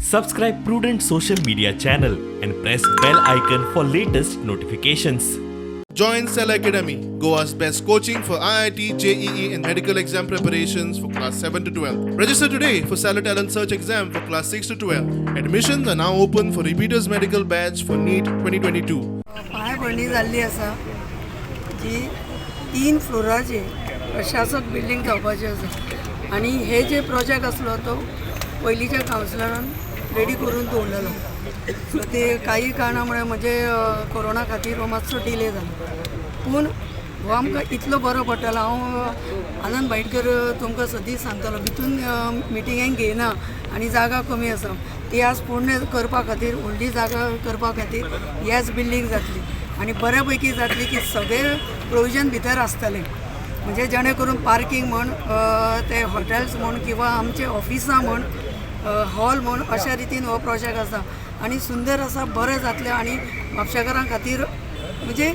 Subscribe Prudent Social Media channel and press bell icon for latest notifications. Join Cell Academy, Goa's best coaching for IIT, JEE, and medical exam preparations for class 7 to 12. Register today for Stellar Talent Search exam for class 6 to 12. Admissions are now open for repeaters medical batch for NEET 2022. पांयभरणी जाल्ली आसा जी तीन फ्लोराची प्रशासक building जावपाची आसा आनी हे जे project आसलो तो पयलींच्या कावन्सिलरान रेडी करून दवरलेलो. सो ते काही कारणा मुळे, म्हणजे कोरोना खातीर हो मातसो डिले जालो, पूण हो आमकां इतलो बरो पडटलो. हांव आनंद भाईडकर तुमकां सदींच सांगतालो, भितून मिटिंगेक घेयना आनी जागा कमी आसा. ती आज पूर्ण करपा खातीर, व्हडली जागा करपा खातीर येस बिल्डींग जातली आनी बऱ्या पैकी जातली की सगळे प्रोविजन भितर आसतलें, म्हणजे जेणे करून पार्कींग म्हण, ते हॉटेल्स म्हण किंवा आमचे ऑफिसां म्हण, हॉल म्हण, अशा रितीन हो प्रोजेक्ट आसा आनी सुंदर आसा, बरें जातलें आनी म्हापशेकारां खातीर म्हणजे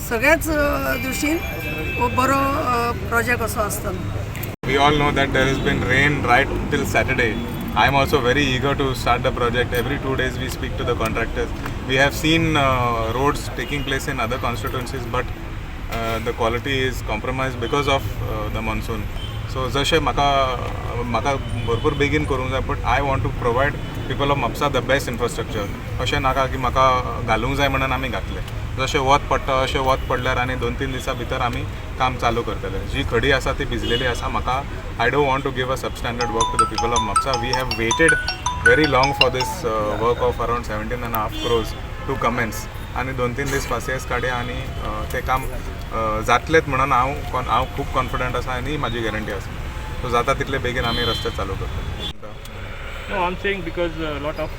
सगळ्याच दृश्टीन हो बरो प्रोजेक्ट असो आसतलो. We all know that there has been rain right till Saturday. I am also very eager to start the project. Every 2 days we speak to the contractors. We have seen roads taking place in other constituencies, but the quality is compromised because of the monsoon. So जशें म्हाका म्हाका भरपूर बेगीन करूंक जाय, but I want to provide people of Mapusa the best infrastructure. अशें नाका की म्हाका घालूंक जाय म्हणून आमी घातलें. जशें वत पडटा अशें वत पडल्यार आनी 2-3 दिसां भितर आमी काम चालू करतले. जी खडी आसा ती भिजलेली आसा. म्हाका I don't want to give a substandard work to the people of Mapusa. We have waited very long for this work of around 17.5 crores to commence आनी 2-3 दीस पासियेंस काडया आनी तें काम जातलेंच म्हणून हांव खूब कॉन्फिडंट आसा आनी म्हाजी गॅरंटी आसा. सो जाता तितले बेगीन आमी रस्ते चालू करतले. No, I'm saying because a lot of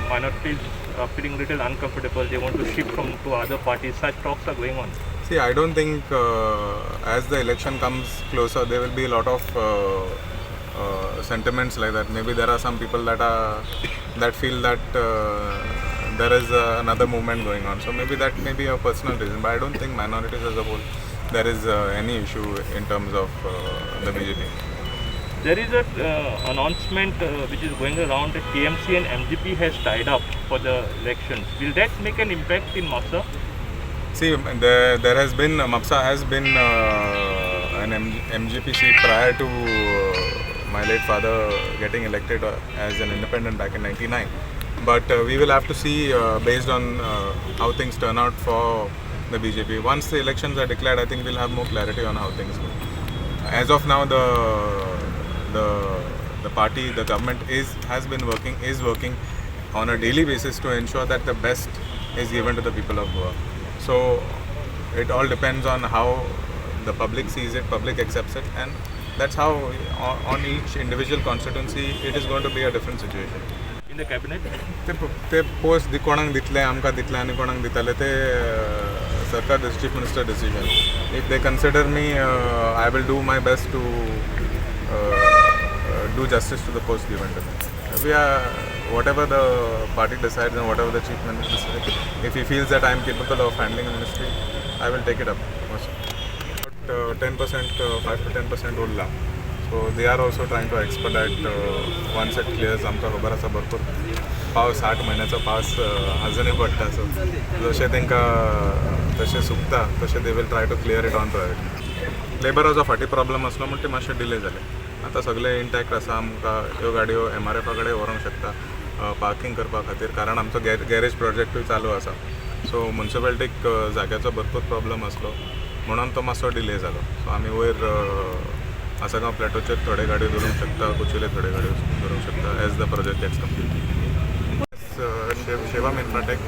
minorities are feeling little uncomfortable. They want to shift from to other parties. Such talks are going on. See, I don't think as the election comes closer, there will be a lot of sentiments like that. Maybe there are some people that feel that there is another movement going on. So maybe that may be a personal reason. But I don't think minorities as a whole there is any issue in terms of the BJP. There is a announcement which is going around that TMC and MGP has tied up for the elections. Will that make an impact in Mapsa? See, there has been Mapsa has been an MGP seat prior to my late father getting elected as an independent back in '99. But we will have to see based on how things turn out for the BJP. Once the elections are declared, I think we'll have more clarity on how things go. As of now, the party, the government is has been working, is working on a daily basis to ensure that the best is given to the people of Goa. So it all depends on how the public sees it, public accepts it, and that's how on each individual constituency it is going to be a different situation. In the cabinet? ते ते post कोणाक दितले, आमकां दितले आनी कोणाक दिताले ते सरकार, chief minister decision. If they consider me, I will do my best to do justice to the post given to me. We are whatever the party decides and whatever the chief minister decides. If he feels that I am capable of handling a ministry, I will take it up. But 10%, 5 to 10% उरला. So they are also trying to expedite once it clears. आमकां खबर आसा, भरपूर पावस, 8 म्हयन्याचो पावस अजुनूय पडटा. सो जशें तांकां तशें सुकता तशें they will try to clear it on priority. लेबराचो फाटीं प्रॉब्लम आसलो म्हण ते मातशें डिले जालें. आतां सगळें इंटॅक्ट आसा. आमकां ह्यो गाडयो एमआरएफा कडेन व्हरूंक शकता पार्कींग करपा खातीर, कारण आमचो गॅरेज प्रोजेक्टूय चालू आसा. सो मुन्सिपालिटीक जाग्याचो भरपूर प्रॉब्लम आसलो म्हणून तो मातसो डिले जालो. सो आमी वयर आसगांव प्लेटोचेर थोडे गाडयो दवरूंक शकता, कुचेले थोडे गाडयो दवरूंक शकता as the project gets complete. Shivam Infratech,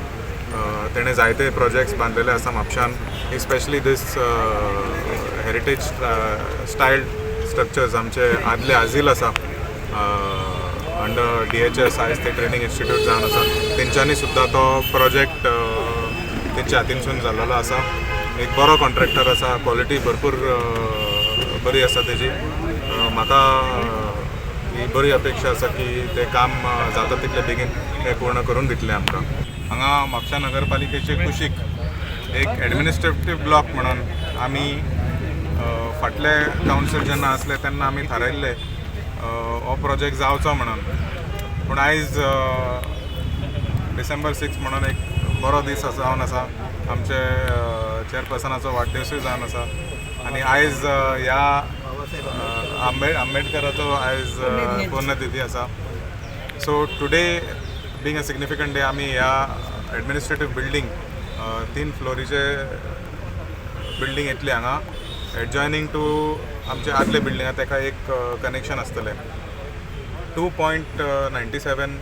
तेणें जायते प्रोजेक्ट्स बांदलेले आसा म्हापशान, especially this heritage styled structures. आमचे आदले आझील आसा, अंडर डीएचएस आयज ते ट्रेनींग इन्स्टिट्यूट जावन आसा, तेंच्यांनी सुद्दां तो प्रोजेक्ट तेंच्या हातीनसून जाल्लो आसा. एक बरो कॉन्ट्रॅक्टर आसा, क्वॉलिटी भरपूर बरी आसा तेजी. म्हाका ही बरी अपेक्षा आसा की तें काम जाता तितले बेगीन तें पूर्ण करून दितले आमकां. हांगा म्हापशा नगरपालिकेचे कुशीक एक एडमिनिस्ट्रेटीव ब्लॉक म्हणून आमी फाटले कावन्सील जेन्ना आसले तेन्ना आमी थारायल्ले हो प्रोजेक्ट जावचो म्हणून. पूण आयज डिसेंबर 6 म्हणून एक बरो दीस आसा जावन आसा. आमचे चेअरपर्सनाचो वाडदिवसूय जावन आसा आनी आयज ह्या आंबेडकराचो आयज पुण्यतिथी आसा. So today being a significant day, आमी ह्या एडमिनिस्ट्रेटीव बिल्डींग, तीन फ्लोरीचे बिल्डींग येतली हांगा, एडजॉयनींग टू आमचे आदले बिल्डींग आहा, तेका एक कनेक्शन आसतलें. 2.97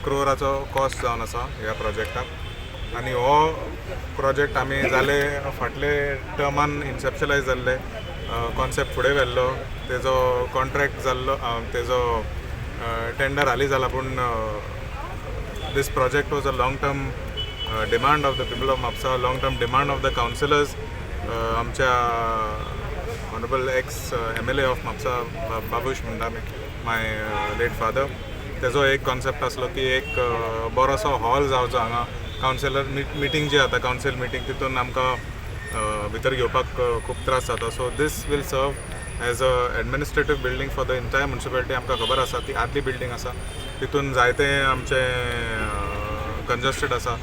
क्रोराचो कॉस्ट जावन आसा ह्या प्रोजेक्टाक आनी हो प्रोजेक्ट आमी जाले फाटले टर्मान इन्सेप्शलायज जाल्ले कॉन्सेप्ट फुडें व्हेल्लो, तेजो कॉन्ट्रॅक्ट जाल्लो, तेजो टेंडर हालीं जाला. पूण this project was a long term demand of the people of Mapsa, long term demand of the councillors. आमच्या honourable ex MLA of Mapsa, Babush म्हणटा आमी, माय लेट फादर, तेजो एक कॉन्सेप्ट आसलो की एक बरोसो हॉल जावचो हांगा. कावन्सिलर मिटींग जी जाता, कावन्सील मिटींग, तितून आमकां भितर घेवपाक खूब त्रास जाता. So this will serve as a administrative building for the entire municipality. आमकां खबर आसा, ती आदली बिल्डींग आसा, तितून जायते आमचे कंजस्टेड आसा.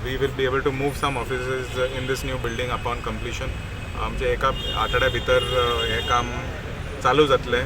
We will be able to move some offices in this new building upon completion. आमचे एका आठवड्या भितर हें काम चालू जातलें.